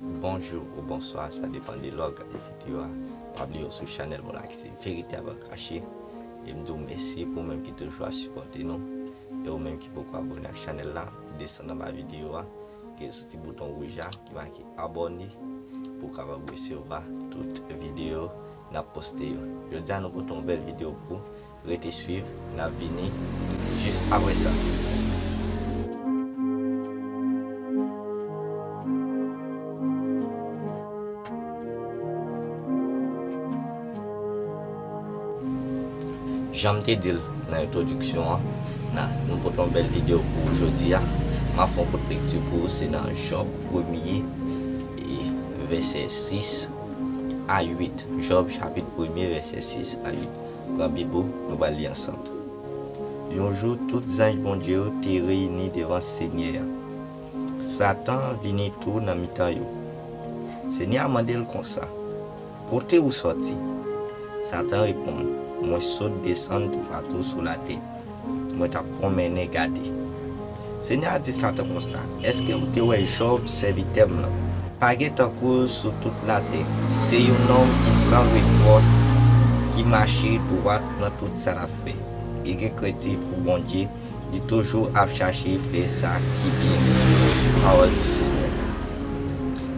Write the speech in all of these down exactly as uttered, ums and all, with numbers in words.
Bonjou ou bonswa, sa depann de lè w ap gade videyo a. Pa bliye w sou chanèl mwen la ki se Verite Ava Kache. E m di w mèsi pou ou menm ki toujou ap sipòte nou. E ou menm ki poko abòne ak chanèl la, desann anba videyo a, gen sou ti bouton wouj la ki make abòne pou w kapab resevwa tout videyo n ap poste yo. Jodi a nou pote yon bèl videyo pou ou. Rete swiv, n ap vini jis apre sa. Jan m te di l nan entwodiksyon an, n a, nou pote yon bèl videyo pou ou jodi a. M ap fè yon kout lekti pou ou, se nan Jòb premye, e, vèsè sis a uit. Jòb chapit premye, vèsè sis a uit. Pran Bib ou, nou pral li ansanm. Yon jou, tout zanj Bondye yo te reyini devan Senyè a. Satan vini tou nan mitan yo. Senyè a mande l konsa, "Kote ou sòti?" Satan reponn, "Mwen sot desann toupatou sou latè. Mwen t ap pwonmennen gade." Senyè a di Satan konsa, "Èske ou te wè Jòb, sèvitè m lan? Pa gen tankou l sou tout latè. Se yon nonm ki san rekòt, ki mache dwat nan tout sa l ap fè. Li gen krentif pou Bondye, li toujou ap chache fè sa ki byen." Pawòl di Senyè.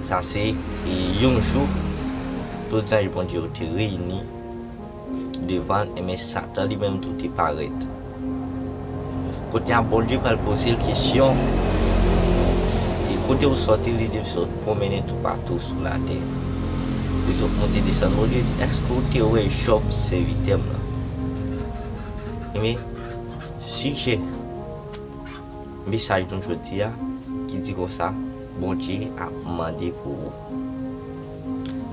Sa se, e, yon jou, tout zanj Bondye yo te reyini devan l, enben Satan li menm tou te parèt. Kounye a Bondye pral poze l kesyon, e kote ou sòti, li di l sot pwonmennen toupatou sou latè. Li sot monte desann, Bondye di, "Èske ou te wè Jòb, sèvitè m lan?" Enben, sijè mesaj nou jodi a, ki di konsa, Bondye ap mande pou ou.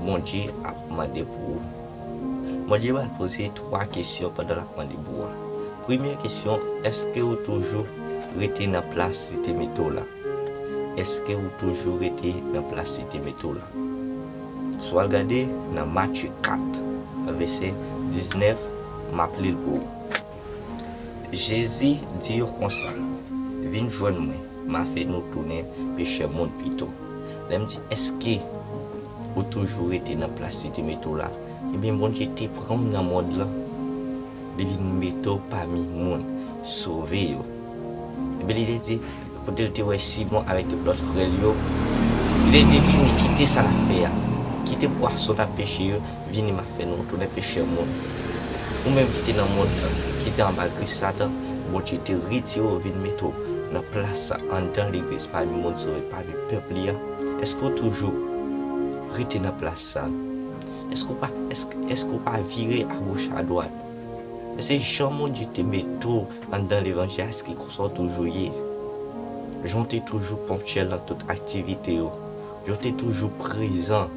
Bondye ap mande pou ou. Bondye pral poze twa kesyon pandan l ap mande pou ou a. Premyè kesyon, èske ou toujou rete nan plas li te mete w la? Èske ou toujou rete nan plas li te mete w la? Si w al gade nan Matye kat, vèsè diznèf, m ap li l pou ou. Jezi di yo konsa, "Vin jwenn mwen, m a fè nou tounen pechè moun pito." Lè m di, èske ou toujou rete nan plas li te mete w la? Ebyen, Bondye te pran w nan mond lan, li vin mete w pami moun, sove yo. Ebyen, li te di, kote l te wè Simon avèk tout lòt frè l yo, li te di, "Vini, kite sa n ap fè a. Kite pwason n ap peche yo, vini, m ap fè nou tounen pechè moun." Ou menm ki te nan mond lan, ki te anba grif Satan, Bondye te retire w, vin mete w nan plas sa anndan legliz, pami moun sove, pami pèp li a. Èske w toujou rete nan plas sa? Èske w pa, èske, èske w pa vire agoch adwat? Èske jan Bondye te mete w anndan levanjil la, èske konsa w toujou ye? Jan w te toujou ponktyèl nan tout aktivite w, jan w te toujou prezan,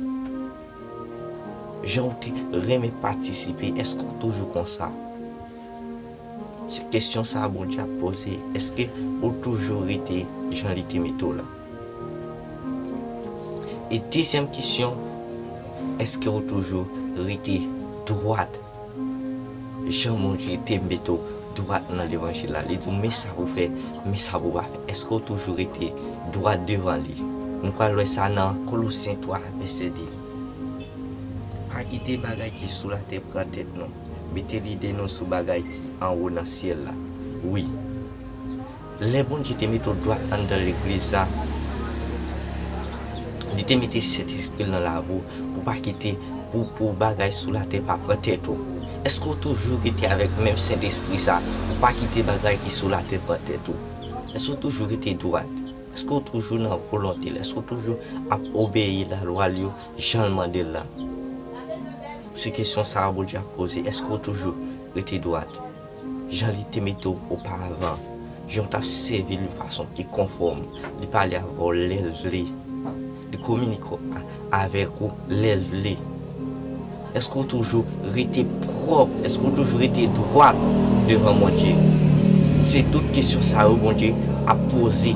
jan w te renmen patisipe, èske w toujou konsa? Se kesyon sa a Bondye ap poze, èske ou toujou rete jan li te mete w la? E dezyèm kesyon, èske ou toujou rete dwat jan Bondye te mete w dwat nan levanjil la? Li di w, men sa pou w fè, men sa pou w pa fè. Èske w toujou rete dwat devan li? Nou pral wè sa nan Kolosyen twa, vèsè de. Pa kite bagay ki sou latè pran tèt nou. Mete lide nou sou bagay ki anwo nan syèl la. Wi. Lè Bondye te mete w dwat anndan legliz la, li te mete Sentespri l nan lavi w pou pa kite, pou, pou bagay sou latè pa pran tèt ou. Èske w toujou rete avèk menm Sentespri sa pou pa kite bagay ki sou latè pran tèt ou? Èske w toujou rete dwat? Èske w toujou nan volonte l? Èske w toujou ap obeyi lalwa l yo jan l mande l la? Se kesyon sa a Bondye ap poze. Èske w toujou rete dwat? Jan li te mete w oparavan, jan w t ap sèvi l yon fason ki konfòm, li pale avè w lè l vle, li kominike a-, avèk ou lè l vle. Èske w toujou rete pwòp? Èske w toujou rete dwat devan Bondye? Se tout kesyon sa yo Bondye ap poze.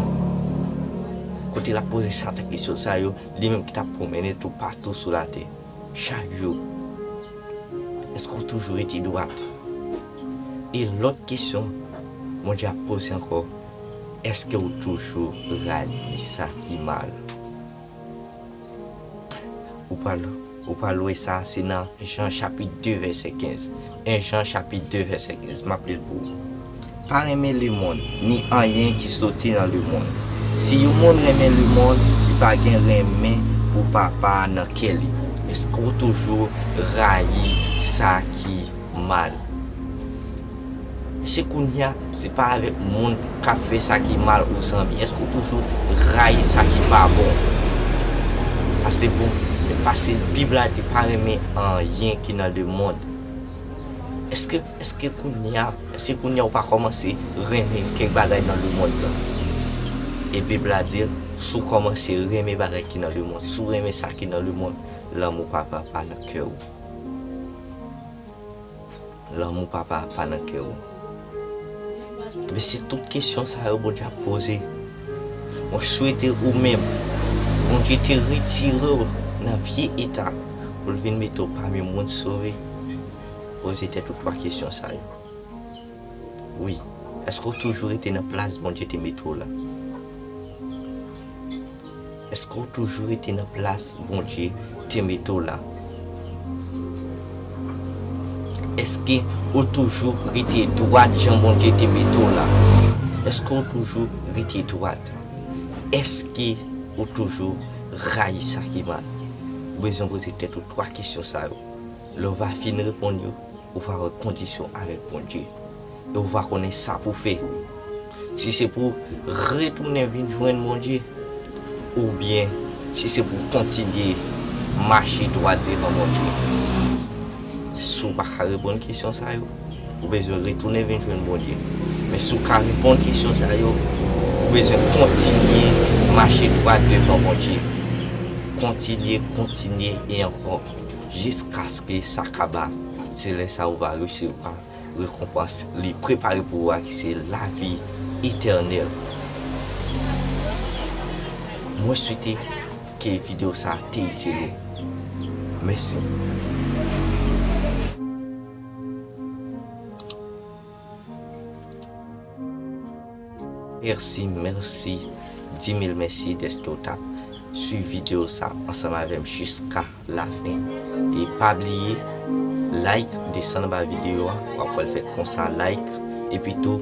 Kote l ap poze Satan kesyon sa yo, li menm ki t ap pwonmennen toupatou sou latè, chak jou. Èske w toujou rete dwat? E lòt kesyon Bondye ap poze ankò, èske w toujou rayi sa ki mal? Ou pral, ou pral wè sa, se nan Jan chapit de vèsè kenz. En Jan chapit de vèsè kenz, m ap li l pou ou. Pa renmen lemonn, ni anyen ki soti nan lemonn. Si yon moun renmen lemonn, li pa gen renmen pou Papa a nan kè li. Èske w toujou rayi sa ki mal? Èske kounye a, se pa avèk moun k ap fè sa ki mal ou zanmi? Èske w toujou rayi sa ki pa bon? Pase bon, pase Bib la di pa renmen anyen ki nan lemonn. Èske, èske kounye a, èske kounye a ou pa kòmanse renmen kèk bagay nan lemonn nan? E Bib la di, si w kòmanse renmen bagay ki nan lemonn, si w renmen sa ki nan lemonn, lanmou Papa pa nan kè w. Lanmou Papa pa nan kè w. Men se tout kesyon sa yo Bondye ap poze. Mwen swete ou menm, Bondye te retire w nan vye eta pou l vin mete w pami moun sove. Poze tèt ou twa kesyon sa yo. Wi, èske w toujou rete nan plas Bondye te mete w la? Èske w toujou rete nan plas Bondye te mete w la? Èske ou toujou rete dwat jan Bondye te mete w la? Èske w toujou rete dwat? Èske ou toujou rayi sa ki mal? Ou bezwen poze tèt ou twa kesyon sa yo. Lè w va fin reponn yo, ou va wè kondisyon avèk Bondye. E ou va konnen sa pou fè. Si se pou retounen vin jwenn Bondye, oubyen si se pou kontinye mache dwat devan Bondye. Si w pa ka reponn kesyon sa yo, ou bezwen retounen vin jwenn Bondye. Men si w ka reponn kesyon sa yo, ou bezwen kontinye mache dwat devan Bondye. Kontinye, kontinye e ankò, jiskaske sa kaba. Se lè sa ou va resevwa rekonpans li prepare pou ou a, ki se lavi etènèl. Mwen swete ke videyo sa a te itil ou. Mèsi. Mèsi, mèsi, dimil mèsi dèske w t ap swiv videyo sa ansanm avè m jiska lafen. E pa bliye, like, desann anba videyo a, w ap wè l fèt konsa, like, epi tou,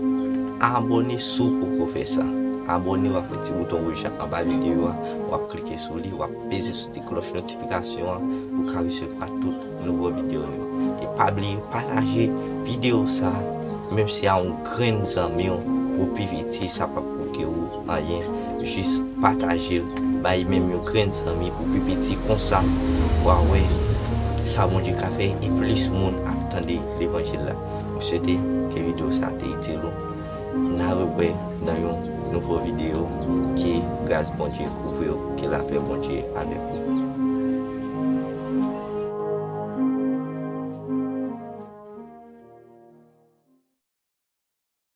abòne si w poko fè sa. Abòne, w ap wè ti bouton wouj la anba videyo a, w ap klike sou li, w ap peze sou ti klòch notifikasyon an pou w ka resevwa tout nouvo videyo nou yo. E pa bliye pataje videyo sa a, menm si a yon grenn zanmi w, pou pi piti, sa p ap koute ou anyen. Jis pataje l, bay menm yon grenn zanmi pou pi piti, konsa w a wè sa Bondye ka fè e plis moun ap tande levanjil la. Mwen swete ke videyo sa a te itil ou. N a rewè nan yon nouvo videyo. Ke gras Bondye kouvri w, ke lapè Bondye avèk ou.